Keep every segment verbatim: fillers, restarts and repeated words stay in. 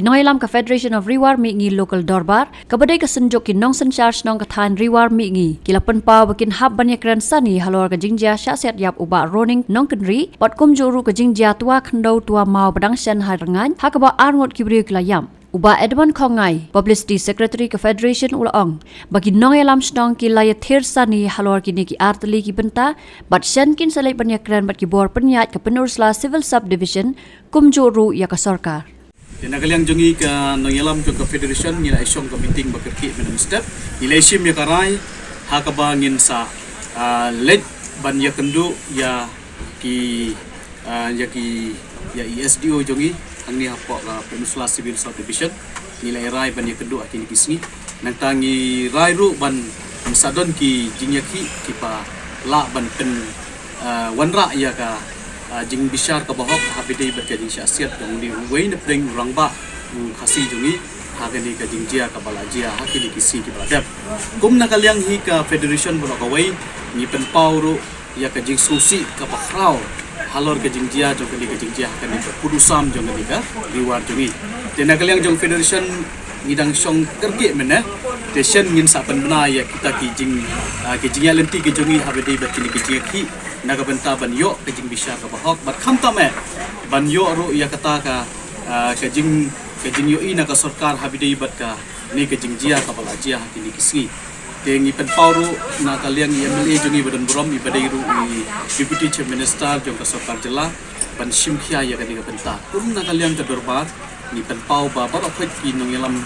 Ki nongïalam ka Federation of Ri War Mihngi Local Dorbar, kaba dei ka synjuk ki nongsynshar shnong ka thaiñ Ri War Mihngi, ki la pynpaw ba kin hap ban ïakren sani halor ka jingjia shah siat ïap u Bah Roning Nongkynrih, bad kumjuh ruh ka jingjia twa khyndew twa maw ba dang shen ha rngaiñ, ha kaba arngut ki briew ki la ïap. U Bah Edmund Khongngai, Publicity Secretary ka Federation, u la ong ba ki nongïalam shnong ki la ïathir sani halor kine ki artylli ki bynta, bad shen kin sa leit ban ïakren bad ki bor pynïaid ka Pynursla Civil Subdivision, kumjuh ruh ïa ka sorkar. Te na ka liang jong ngi ka nongïalam jong ka Federation, ngi la ïashong ka meeting ba kyrkieh mynne mynstep. Ngi la ïashim ïa ka rai ha kaba ngin sa, ah, leit ban ïakynduh ïa ki, ah, ïa ki, ïa i S D O jong ngi hangne hapoh ka Pynursla Civil Subdivision. Ngi la rai ban ïakynduh ha kine ki sngi. Nangta ngi rai ruh ban, ban sa don ki jingïakhih kiba lah ban pyn, ah, wanrah ïa ka, ah, jingbishar kaba hok ha ba dei bad ka jingshah siat jong uwei na pdeng u rangbah u Khasi jong ngi ha kane ka jingjia kaba la jia ha kine ki sngi kiba la dep. Kum na ka liang hi ka Federation baroh kawei, ngi pynpaw ruh ïa ka jingsngewsih kaba khraw halor ka jingjia jong kane ka jingjia ha kane ka pud u sam jong kane ka Ri War jong ngi. Te na ka liang jong Federation ngi dang shong kyrkieh mynne, te shen ngin sa pynbna ïa kita ki jing, ah, ki jingïaid lynti ki jong ngi ha ba dei bad kine ki jingïakhih na ka bynta ban ïoh ka jingbishar kaba hok bad khamtam eh ban ïoh ruh ïa kata ka, ah, ka jing, ka jingïohi na ka sorkar ha ba dei bad kane ka jingjia kaba la jia ha kine ki sngi. Te ngi pynpaw ruh na ka liang i M L A jong ngi ba don burom, i ba dei ruh i Deputy Chief Minister jong ka sorkar jylla ban shim khia ïa kane ka bynta. Kum na ka liang ka dorbar, ngi pynpaw ba baroh khoit ki nongïalam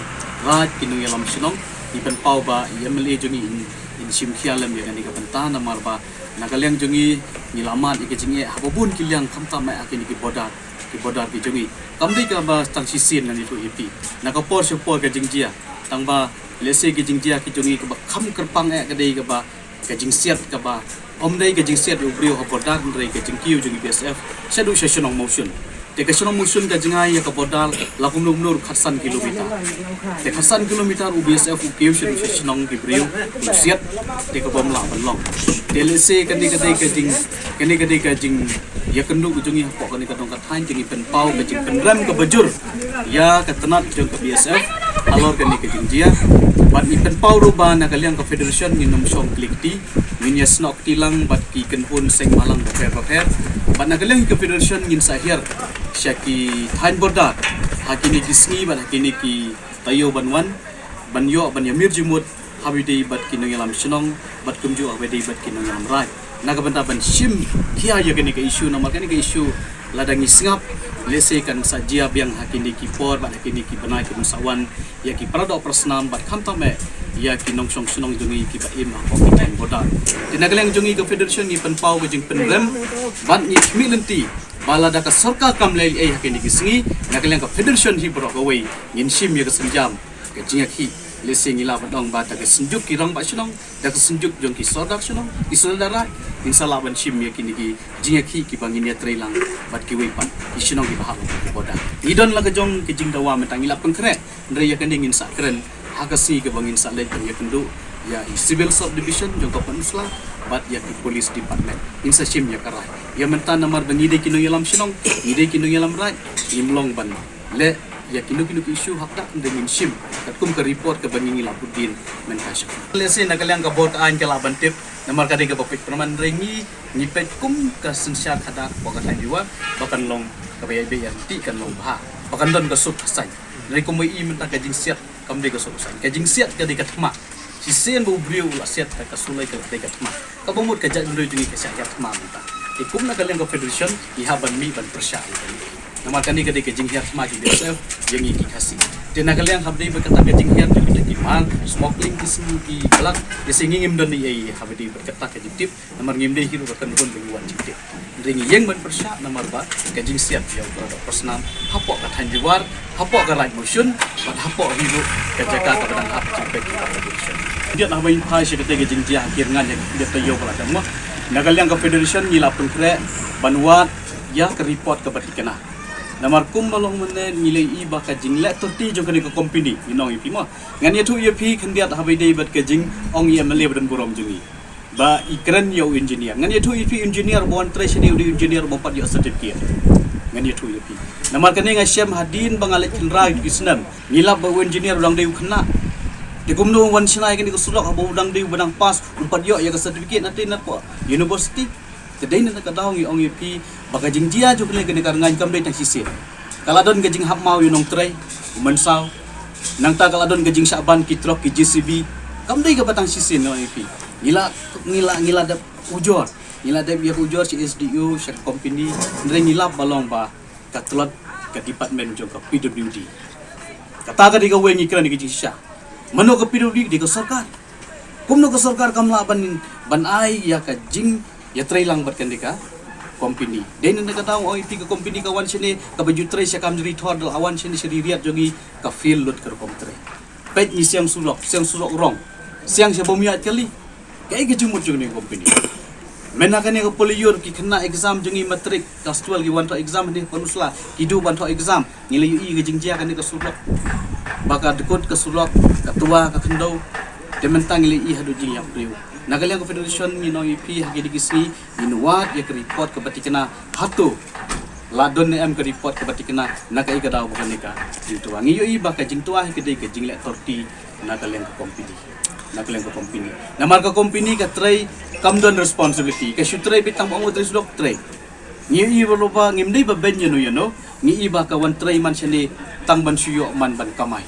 raid, ki nongïalam shnong, ngi pynpaw ba i M L A jong ngi in, in shim khia lem ïa kane ka bynta, namar ba na ka liang jong ngi ngi la mad ïa ka jingeh ha ba bun ki liang, khamtam eh ha kine ki border, ki border ki jong ngi. Kam dei kaba tang shisien ngan ïathuh ïa phi. Na ka por sha por ka jingjia, tang ba lehse ka jingjia ki jong ngi kaba kham kyrpang eh ka dei kaba ka jingsiat kaba, ym dei ka jingsiat ïa u briew ha border, hynrei ka jingkiew jong i B S F shaduh sha shnong Mawshun. Te ka shnong Mawshun ka jngai ïa ka border la kumno kumno ruh khatsan kilometer. Te khatsan kilometer u B S F u kiew shaduh sha shnong ki briew, u siat, te ka bym lah ban long. Te lehse kane ka dei ka jing, kane ka dei ka jingïakynduh ka jong ngi hapoh kane ka dong ka thaiñ, te ngi pynpaw ka jingpynrem kaba jur ïa ka tnat jong ka B S F halor kane ka jingjia. Bad ngi pynpaw ruh ba na ka liang ka Federation ngin ym shong kli kti, ngin ïasnoh kti lang bad ki kynhun seng bhalang bapher bapher. Bad na ka liang ka Federation ngin sa hiar sha ki thaiñ border ha kine ki sngi bad ha kine ki taïew ban wan, ban ïoh ban ïamir jingmut ha ba dei bad ki nongïalam shnong bad kumjuh ha ba dei bad ki nongïalam raid, na ka bynta ban shim khia ïa kane ka issue, namar kane ka issue lada ngi sngap, lehse kan sa jia biang ha kine ki por bad ha kine ki bnai ki ban sa wan ïa ki paradoh parasnam bad khamtam eh ïa ki nongshong shnong jong ngi kiba im hapoh ki thaiñ border. Te na ka liang jong ngi ka Federation ngi pynpaw ka jingpynrem bad ngi khmih lynti ba lada ka sorkar kam leh ei ha kine ki sngi, na ka liang ka Federation hi baroh kawei ngin shim ïa ka sienjam ka jingïakhih. Lehse ngi lah ban ong ba da ka synjuk ki rangbah shnong, da ka synjuk jong ki sordar shnong, ki sordar raid, ngin sa lah ban shim ïa kine ki jingïakhih kiba ngin ïatrei lang bad kiwei pat ki shnong kiba hap ha ki border. Ngi don la ka jong ka jingdawa mynta, ngi la pynkhreh, hynrei ïa kane ngin sa kren ha ka sngi kaba ngin sa leit ban ïakynduh ïa i Civil Subdivision jong ka Pynursla bad ïa ki Police Department. Ngin sa shim ïa ka rai. Ïa mynta namar ba ngi dei ki nongïalam shnong, ngi dei ki nongïalam raid, ngim long ban leh ïa kino kino ki issue ha khadar, hynrei ngin shim katkum ka report kaba ngi la put dien mynta sha khmat. Lehse na ka liang ka bor ka aiñ ka lah ban tip, namar ka dei kaba peit pyrman, hynrei ngi, ngi peit kum ka synshar khadar hapoh ka thaiñ Ri War ba kan long kaba ïaibeh ïaryntih, kan long bha, ba kan don ka suk ka saiñ. Hynrei kumba i mynta ka jingsiat kam dei ka suk ka saiñ. Ka jingsiat ka dei ka thma. Shisien ba u briew u la siat, ka suloi ka la dei ka thma. Kaba mut ka jaitbynriew jong ngi ka shah hiar thma mynta. Te kum na ka liang ka Federation ngi hap ban mih ban pyrshah ïa kane. Namar kane ka dei ka jinghiar thma ki B S F ïa ngi ki Khasi. Te na ka liang haba dei bad kata ka jinghiar jong kita ki mar, smuggling ki sngi ki blag, lehse ngi ngim don ei ei haba dei bad kata ka jingtip, namar ngim dei hi ruh ka kynhun ba ngi wan jingtip. Hynrei ngi ïeng ban pyrshah namar ba ka jingsiat ïa u para doh para snam hapoh ka thaiñ Ri War, hapoh ka Raid Mawshun, bad hapoh hi ruh ka jaka kaba dang hap jingpeit jong ka Federation. Khyndiat haba ngi phai sha katei ka jingjia ha ki rngaiñ ha ki taïew ba la dang, mo, na ka liang ka Federation ngi la pynkhreh ban wad ïa ka report kaba thikna. Namar kumba long mynne ngi la ïohi ba ka jingleh tyrti jong kane ka company, ngi ong ïa phi, mo, ngan ïathuh ïa phi khyndiat haba ïadei bad ka jingong i M L A ba don burom jong ngi ba i kren ïa u engineer. Ngan ïathuh ïa phi, engineer ba wan trei shane u dei engineer ba ym pat ïoh certificate. Ngan ïathuh ïa phi. Namar kane nga shem hadien ba nga leit khynra ïa ki snem. Ngi lap ba u engineer u dang dei u khynnah. Te kumno un wan shna ïa kane ka surok haba u dang dei u ba dang pass, um pat ïoh ïa ka certificate na te na ka university. Te dei na ka daw ngi ong ïa phi ba ka jingjia jong kane ka rngaiñ kam dei tang shisien. Ka la don ka jinghap maw ïa u nongtrei, u mynsaw. Nangta ka la don ka jingshah ban ki trok ki J C B. Kam dei kaba tang shisien ngi ong ïa phi. Ngi la, ngi la, ngi la dep ujor. Ngi la dep ïa ka ujor sha S D O, sha ka company, hynrei ngi lap ba long ba ka tlot ka department jong ka P W D. Kata ka dei kawei ngi kren ïa ka jingshisha. Mano ka P W D? Dei ka sorkar. Kumno ka sorkar kam lah ban, ban ai ïa ka jingïatreilang bad kane ka company. Dei na ka daw ong ïa phi ka company ka wan shane, kaba ju trei sha Kamjri Thor, da la wan shane sha Ririat jong ngi, ka fail lut ka rukom trei. Peit ngi siang surok, siang surok rong, siang sha bym ïaid kali. Kaei ka jingmut jong kane ka company? Mynta kane ka Polyur, ki khynnah exam jong ngi matric, class twelve, ki wan thoh exam hangne ha Pynursla, ki duh ban thoh exam. Ngi la ïohi ka jingjia kane ka surok, ba ka dkut ka surok, ka twa ka khyndew. Te mynta ngi la ïohi haduh jingïap briew. Na ka liang ka federation ngi ong ïa phi ha kine ki sngi, ngin wad ïa ka report kaba tikna hato la don ne em ka report kaba tikna na kaei ka daw ba kane ka jingtwa. Ngi ïohi ba ka jingtwa hi ka dei ka jingleh torti na ka liang ka company. Na ka liang ka company. Namar ka company ka trei kam don responsibility. Ka shu trei beit tang ba ong u trei surok trei. Ngi ïohi ba ruh ba ngim dei ba beiñ ïano ïano. Ngi ïohi ba ka wan trei man shane tang ban shu ïoh man ban kamai.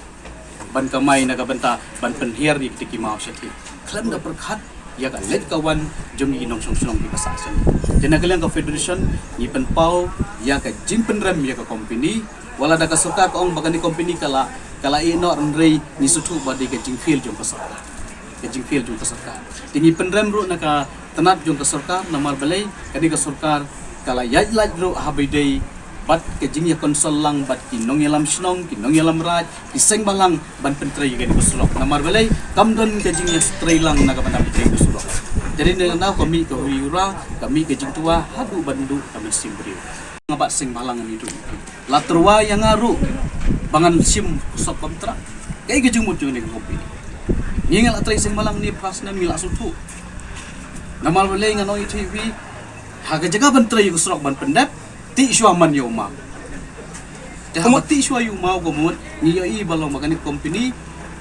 Ban kamai na ka bynta ban pynhiar ïa kita ki maw shathie. Khlem da pyrkhat ïa ka leit ka wan jong ki nongshong shnong kiba sah shane. Te na ka liang ka federation ngi pynpaw ïa ka jingpynrem ïa ka company. Wat la da ka sorkar ka ong ba kane company ka la, ka la ïeh noh, hynrei ngi sngewthuh ba dei ka jingfail jong ka sorkar. Ka jingfail jong ka sorkar. Te ngi pynrem ruh na ka tnat jong ka sorkar, namar balei, ka dei ka sorkar ka la ïaid lait ruh haba ïadei bad ka jingïakonsol lang bad ki nongïalam shnong, ki nongïalam raid, ki seng bhalang ban pyntrei ïa kane ka surok. Namar balei, kam don ka jingïatreilang na ka bynta pyntrei ka surok. Te dei na ka daw ka mih ka huri hura, ka mih ka jingtwa haduh ban duh ka mynsiem briew. Nga bad seng bhalang ngi duh. La tyrwa ïa nga ruh ba ngan shim sub contract. Kaei ka jingmut jong kane ka company? Ngi, ngi la trei seng bhalang ne phra snem, ngi la sngewthuh. Namar balei, ngan ong ïa phi, ha ka jaka ban trei ïa ka surok ban pyndep, tih shuwa man ïa u maw. Te haba tih shuwa ïa u maw ka mut, ngi ïohi ba long ba kane ka company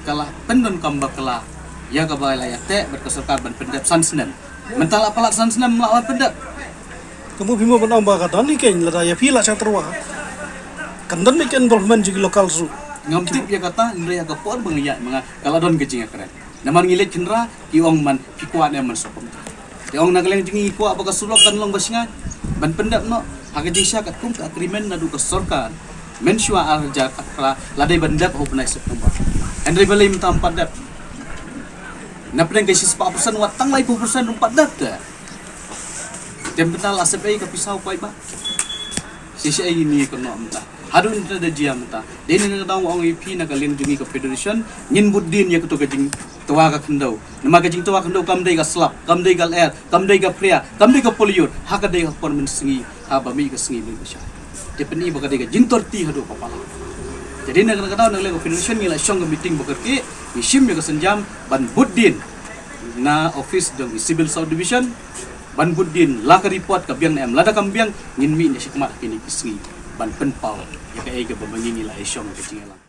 ka la pyndonkam bakla ïa kaba la ïateh bad ka sorkar ban pyndep san snem. Mynta la palat san snem la, la pyndep. Ka mut phi mo ban ong ba ka don hi keiñ, lada ïa phi la shah tyrwa, kan don hi keiñ involvement jong ki local ruh. Ngam tip ïa kata, hynrei ha ka por ba nga ïaid ma nga ka la don ka jingïakren. Namar ngi leit khynra, ki ong man phi kwah ne em ban sub contract. Te ong na ka liang jong ngi, ngi kwah ba ka surok kan long ba shngaiñ ban pyndep noh. Ha ka jingshisha katkum ka agreement naduh ka sorkar, mynshuwa ar hajar khatphra la dei ban dep ha u bnai September. Hynrei balei mynta ym pat dep? Na pdeng ka shispah percent wat tang laiphew percent ym pat dep te. Te mynta la sep ei ka pisa u paidbah? Shisha ei ngi kynnoh mynta. Haduh mynta da jia mynta. Dei na ka daw ong ïa phi na ka liang jong ngi ka federation, ngin bud dien ïa kato ka jingtwa ka khyndew. Namar ka jingtwa khyndew kam dei ka slap, kam dei ka lyer, kam dei ka phria, kam dei ka polyur. Ha ka dei ha ka por mynsngi, haba mih ka sngi mih ka shai. Te pyni ba ka dei ka jingtorti haduh ba palat. Te dei na ka daw na ka liang ka federation ngi la shong ka meeting ba kyrkieh, ngi shim ïa ka sienjam ban bud dien na office jong i Civil Sub Division, ban bud dien la ka report ka biang ne em, lada kam biang ngin mih ne shakhmat ha kine ki sngi ban pynpaw ïa kaei kaba ma ngi ngi la ïashong ka jingïalang.